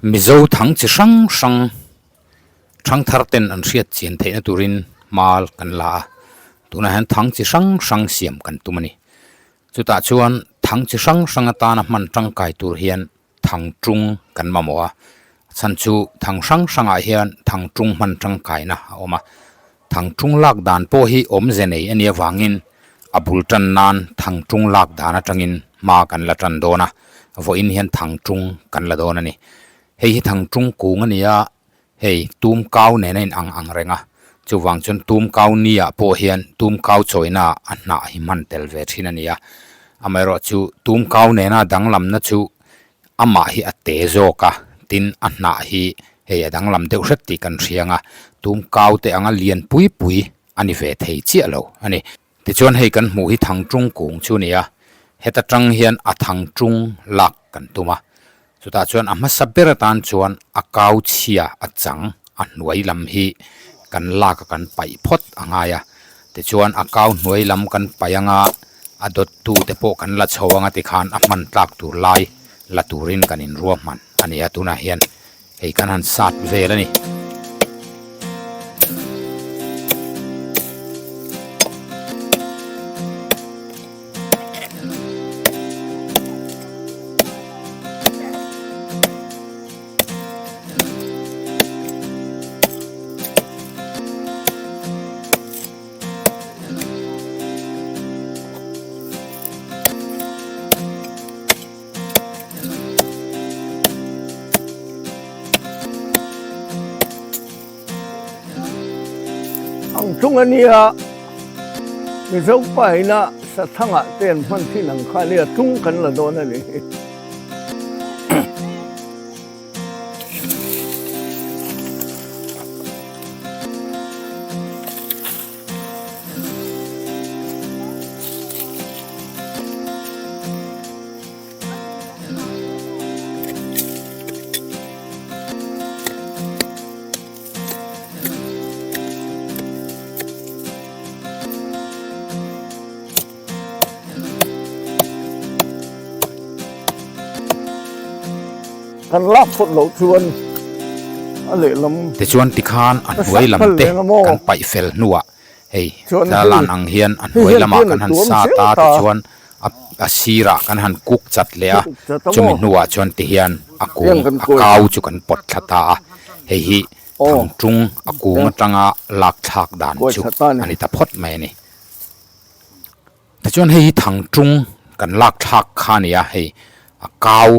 Mizo thang chi hrang hrang thangthar ten an hriat chian theihna turin hma kan la a, tunah hian thang chi hrang hrang siam kan tum a ni. Chutah chuan thang chi hrang hrang atana hman tangkai tur hian thang tung kan mamawh a, chhan chu thang hrang hrangah hian thang tung hman tangkaina a awm a, thang tung lak dan pawh hi awmze nei a nih avangin a bul tan nan thang tung lak dan atangin hma kan la tan dawn a, vawiin hian thang tung kan la dawn a ni. Hei hi thang tung kung a ni a, hei tum kau nen a inang ang reng a, chuvang chuan tum kau ni ah pawh hian tum kau chawina a hnah hi hman tel ve thin a ni a, amaherawhchu tum kau nena danglamna chu amah hi a te zawk a, tin a hnah hi hei a danglam deuh hret tih kan hriang a, tum kau te anga lian pui pui a ni ve thei chiah lo a ni. Tichuan hei kan hmuh hi thangtung kung chu a ni a, heta tang hian a thangtung lak kan tum a, chutah chuan a hmasa ber atan chuan a kau chhia a chang a hnuai lam hi kan lak a kan paih phawt a ngai a, tichuan a kau hnuai lam kan paih anga a dawttu te pawh kan la chho anga tikhan a hman tlak tur lai la turin kan inruahman a ni a, tunah hian hei kan han sat vel a ni. Ang chung a nia, Mizo paina Sathangah te an hman thin ang kha nia tung kan la dawn a ni. Kan lak phawt loh chuan a lehlam Tichuan tikhan a hnuai lam te kan paih fel hnuah Hei tlalan ang hian a hnuai lamah kan han sat a tichuan a sirah kan han kuk chat leh a, chumi hnuah chuan tihian a kung a kau chu kan pawt thla ta a, hei hi thangtung a kung atanga lak thlak dan chu a ni ta phawt mai a ni. Tichuan hei hi thangtung kan lak thlak kha a ni a, hei a kau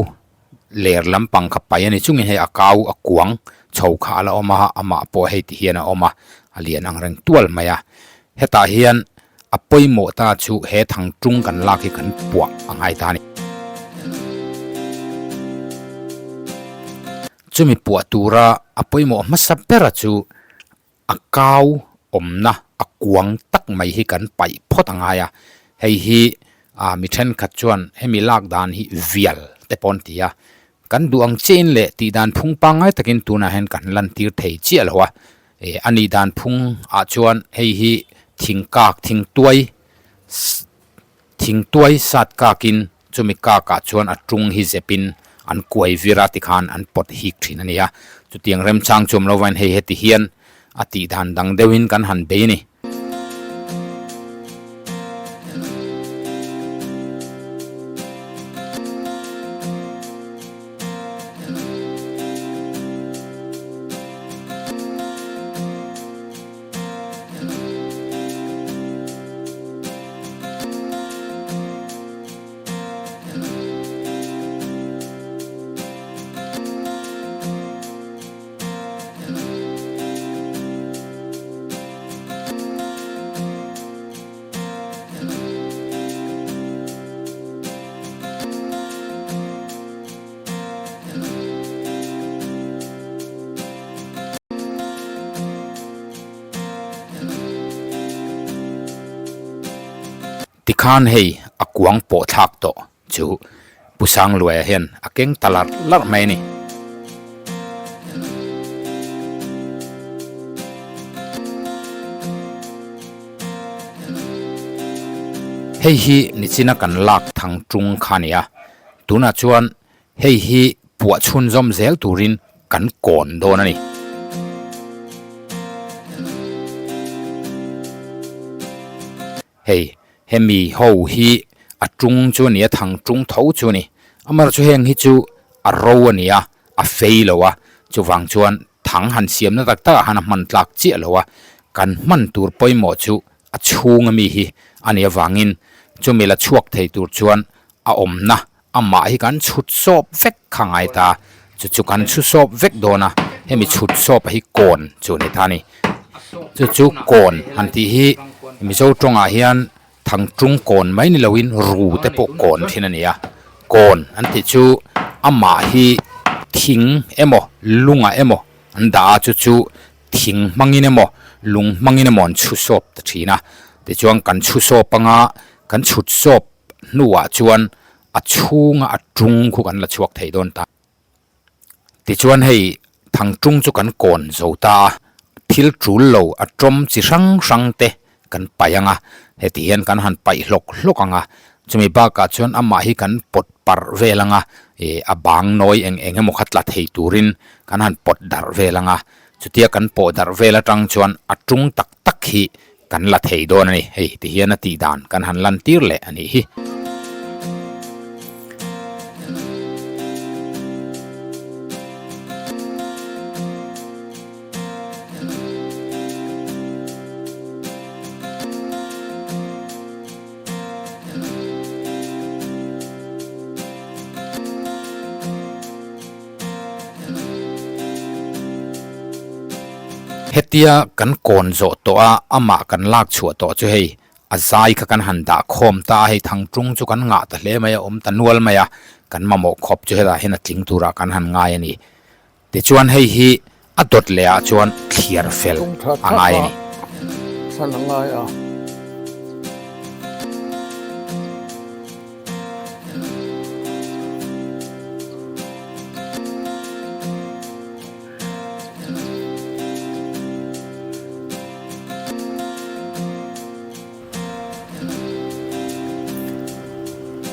ler lampang kha pai a ni chungin hei a kau a kuang chho kha a la awm a amah pawh hei ti hian a awm a a lian ang reng tual mai a hetah hian a pawimawh ta chu he thang tung kan lak hi kan puah a ngai ta a ni. Chumi puah tura a pawimawh hmasa bera chu a kau awmna a kuang tak mai hi kan paih phawt a ngai a, hei hi ah mi thenkhat chuan hemi lak dan hi vial te pawh an ti a, kan duh ang chiahin leh tih dan phung pangngai takin tunah hian kan lan tir thei chiah lo a, eh a nih dan phung ah chuan hei hi thing kak thing tuai thing tuai sat kakin chumi kakah chuan a tung hi zepin an kuai vir a tikhan an pawt hik thin a ni a, chutiang remchang chu awm lo vain hei heti hian a tih dan dang deuhin kan han bei a ni. Tikhan hei a kuang pawh thlak tawh chu Pu Sangluaia hian a keng ta larh larh mai a ni. Hei hi nichina kan lak thang tung kha a ni a, tunah chuan hei hi. puah chhunzawm zel turin kan kawn dawn a ni. Hei, hemi ho hi a tung chu a ni a, thang tung tho chu a ni. Amaherawhchu chu heng hi chu a ro a ni a, a fei lo a, chuvang chuan thang han siamna tak takah han a hman tlak chiah lo a, kan hman tur pawimawh chu a chhung ami hi a nih avangin chumi la chhuak thei tur chuan a awmna amah hi kan chhut sawp vek kha ngai ta, chu chu kan chhu sawp vek dawn a, hemi chhut sawp hi kawn chu a ni ta a ni. Chu chu kawn han tih hi Mizo tawngah hian thangtung kawn mai ni loin ru te pawh kawn thin a ni a, kawn an tih chu amah hi thing emaw lungah emaw an dah a, chu chu thing hmangin emaw lung hmangin emaw an chhu sawp ta thin a, tichuan kan chhu sawp anga kan chhut sawp hnuah chuan a chhunga a tung khu kan la chhuak thei dawn ta. Tichuan hei thangtung chu kan kawn zo ta a, thil tul lo a tawm chi hrang hrang te kan paih ang a, heti hian kan han paih hlawk hlawk ang a, chumi bakah chuan amah hi kan pawt parh vel ang a, ih a bang nawi eng eng emaw kha tla thei turin kan han pawt darh vel ang a, chutia kan pawh darh vel atang chuan a tung tak tak hi Kan la thei dawn a ni, hei ti hian a tih dan kan han lan tir leh a nih hi. Hetia kan kawn zawh tawh a, amah kan lak chhuah tawh chu hei a zai kha kan han dah khawm ta a, hei thangtung chu kan ngah ta hle mai a, awm ta nual mai a, kan mamawh khawp chu hetah hian a tling turah kan han ngai a ni. Tichuan hei hi a dawt leh ah chuan thliar fel a ngai a ni.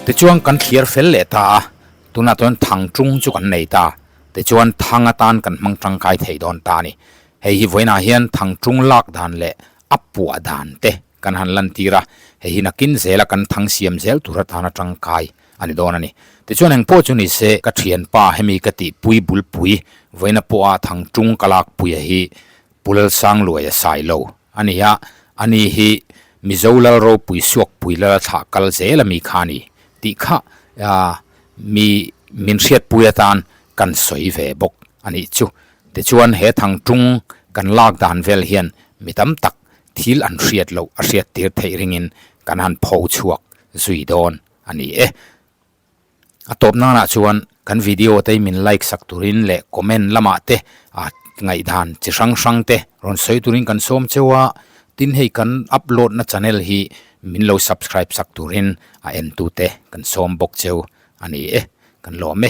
Tichuan kan thliar fel leh ta a, tunah chuan thang tung chu kan nei ta. Tichuan thang atan kan hmang tangkai thei dawn ta a ni. Hei hi vawiinah hian thang tung lak dan leh a puah dan te kan han lantir a, hei hi nakin zela kan thang siam zel tur atana tangkai a ni dawn a ni. Tichuan engpawh chu ni se ka thianpa hemi ka tih pui bulpui vawiina pawha thang tung ka lak puia hi Pu Lalsangluai a sai lo a ni a, ani hi Mizo Lal ropui suakpui lal a thlah kal zel a mi kha a ni tih kha mi min hriatpui atan kan sawi ve bawk a nih chu. Tichuan he thang tung kan lak dan vel hian mi tam tak thil an hriat loh a hriat tir theih ringin kan han pho chhuak zui dawn a ni e. A tawp nanah chuan kan video te min like sak turin leh comment lamah te ah ngaihdan chi hrang hrang te rawn sawi turin kan sawm cheu a, tin hei kan upload na channel hi min lo subscribe sak turin a en tu te kan sawm bawk cheu a ni e, kan lawm e.